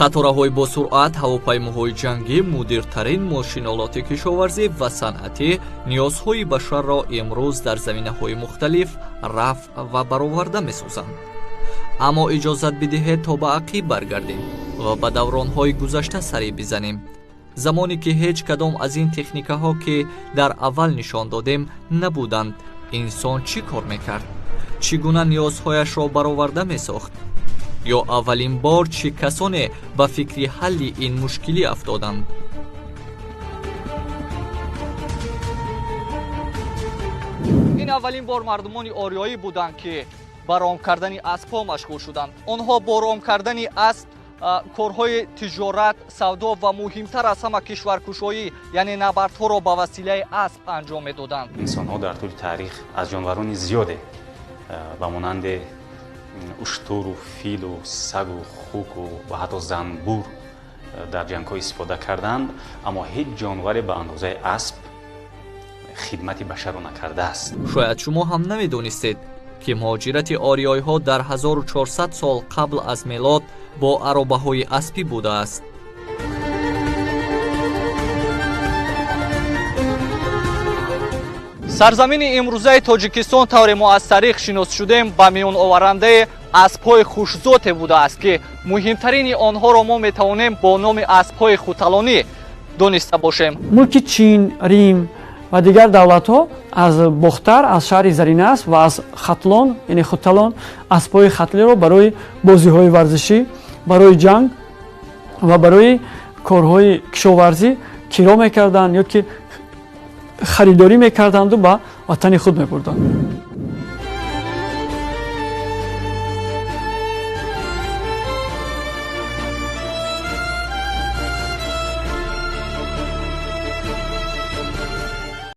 Қатораҳои босуръат, ҳавопаймоҳои ҷангӣ, мудиртарин мошинолоти кишоварзӣ ва санъатӣ ниёзҳои башарро имрӯз дар заминаҳои мухталиф рафъ ва бароварда месозанд. Аммо иҷозат бидиҳед, то ба ақиб баргардем ва ба давронҳои гузашта сарӣ бизанем, замоне ки ҳеҷ кадом аз ин техникаҳо, ки дар аввал нишон додем, набуданд. Инсон чӣ кор мекард? Чӣ гуна ниёзҳояшро бароварда месохт? Ё аввалин бор чӣ касоне ба фикри ҳалли ин мушкилӣ афтоданд? Ин аввалин бор мардумони ориёӣ буданд, ки ба ром кардани аспҳо машғул шуданд. Онҳо бо ром кардани асп корҳои тиҷорат, савдо ва муҳимтар аз ҳама кишваркушоӣ, яъне набардҳоро ба василаи асп анҷом медоданд. Инсонҳо дар тӯли таърих аз ҷонварони зиёде, ба монанди уштуру филу сагу хуку ва ҳатто занбур, дар ҷангҳо истифода карданд, аммо ҳеҷ ҷонваре ба андозаи асп хидмати башарро накардааст. Шояд шумо ҳам намедонистед, ки муҳоҷирати ориёиҳо дар 1400 сол қабл аз мелод бо аробаҳои аспӣ будааст. Сарзамини имрӯзаи Тоҷикистон, тавре мо аз таърих шинос шудем, ба миёноварандаи аспҳои хушзоте будааст, ки муҳимтарини онҳоро мо метавонем бо номи аспҳои хуталонӣ дониста бошем. Мулки Чин, Рим ва дигар давлатҳо аз Бохтар, аз шаҳри Заринасп ва аз Хатлон, яъне Хуталон, аспҳои хатлиро барои бозиҳои варзишӣ, барои ҷанг ва барои корҳои кишоварзӣ киро мекарданд ё ки харидорӣ мекарданду ба ватани худ мебурданд.